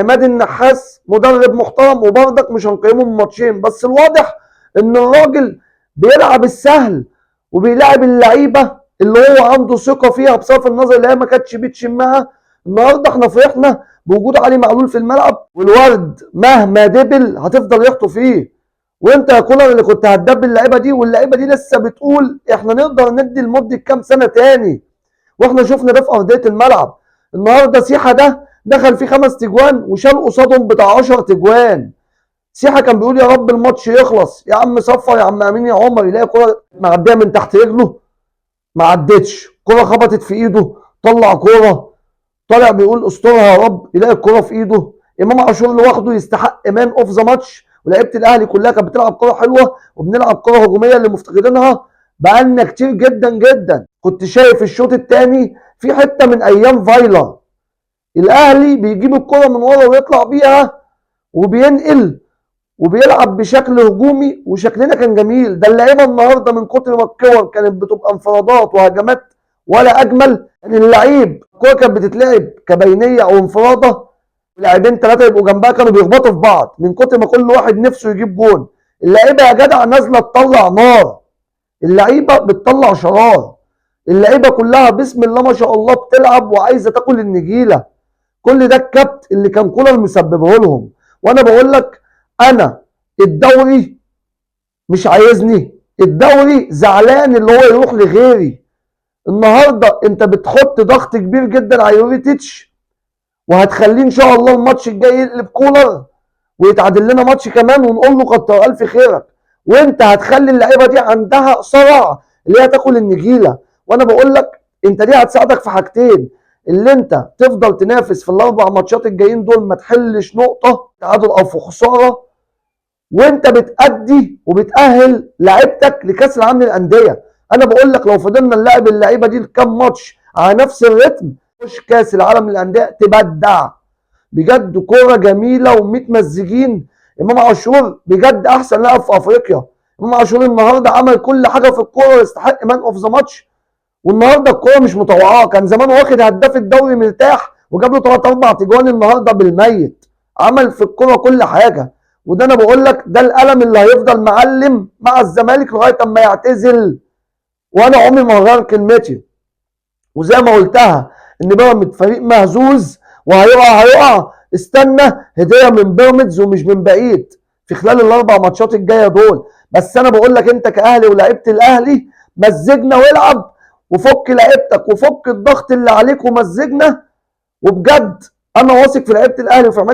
عماد النحاس مدرب محترم، وبرضك مش هنقيمه من ماتشين، بس الواضح ان الراجل بيلعب السهل وبيلعب اللعيبة اللي هو عنده ثقة فيها، بصرف النظر اللي هي ما كانتش بتشمها. النهارده احنا فرحنا بوجود علي معلول في الملعب، والورد مهما دبل هتفضل ريحته فيه. وانت يا كولر اللي كنت هتدبل اللعيبة دي، واللعيبة دي لسه بتقول احنا نقدر ندي لمدة كام سنة تاني، واحنا شفنا ده في ارضية الملعب. النهارده سيحه ده دخل فيه 5 تجوان وشال قصادهم بتاع 10 تجوان. سيحه كان بيقول يا رب الماتش يخلص، يا عم صفر يا عم امين يا عمر، يلاقي كرة معدية من تحت رجله ما عدتش، كرة خبطت في ايده، طلع كرة طالع بيقول استرها يا رب، يلاقي الكرة في ايده. امام عاشور لوحده يستحق man of the match، ولعيبة الاهلي كلها كانت بتلعب كرة حلوة، وبنلعب كرة هجومية اللي مفتقدينها بقالنا كتير جدا جدا. كنت شايف الشوط الثاني في حتة من ايام فايلر، الاهلي بيجيب الكرة من ورا ويطلع بيها وبينقل وبيلعب بشكل هجومي، وشكلنا كان جميل. ده اللعيبة النهارده من كتر ما الكور كانت بتبقى انفرادات وهجمات ولا اجمل، يعني اللعيب الكورة كانت بتتلعب كبينيه او انفراده، لاعبين 3 يبقوا جنبها كانوا بيخبطوا في بعض من كتر ما كل واحد نفسه يجيب جون. اللعيبة يا جدع نازله تطلع نار، اللعيبة بتطلع شرار، اللعيبة كلها بسم الله ما شاء الله بتلعب وعايزه تاكل النجيله. كل ده الكبت اللي كان كولر مسببه لهم. وانا بقول لك انا الدوري مش عايزني، الدوري زعلان اللي هو يروح لغيري. النهارده انت بتحط ضغط كبير جدا على يوريتيتش، وهتخليه ان شاء الله الماتش الجاي يقلب كولر ويتعادل لنا ماتش كمان ونقول له كتر الف خيرك. وانت هتخلي اللعيبة دي عندها صرع اللي هي تاكل النجيله. وانا بقول لك انت دي هتساعدك في حاجتين، اللي انت تفضل تنافس في الاربع ماتشات الجايين دول ما تحلش نقطة تعادل او في خسارة، وانت بتأدي وبتأهل لعيبتك لكاس العالم للاندية. انا بقول لك لو فضلنا نلعب اللعيبة دي لكام ماتش على نفس الريتم، مش كاس العالم للاندية تبدع بجد. كورة جميلة ومتمزجين. امام عاشور بجد احسن لاعب في افريقيا. امام عاشور النهارده عمل كل حاجة في الكورة ويستحق man of the match. والنهارده الكورة مش مطوعاه، كان زمان واخد هداف الدوري مرتاح وجاب له 3 4 تجوان النهارده بالميت، عمل في الكورة كل حاجة. وده انا بقول لك ده القلم اللي هيفضل معلم مع الزمالك لغاية اما يعتزل، وانا عمري ما هغير كلمتي. وزي ما قلتها ان بيراميدز فريق مهزوز وهيقع هيقع، استنى هديه من بيراميدز ومش من بعيد في خلال الاربع ماتشات الجاية دول. بس انا بقول لك انت كاهلي ولاعيبه الاهلي مزجنا والعب وفك لعيبتك وفك الضغط اللي عليك ومزجنا. وبجد انا واثق في لعيبة الاهلي وفي عماد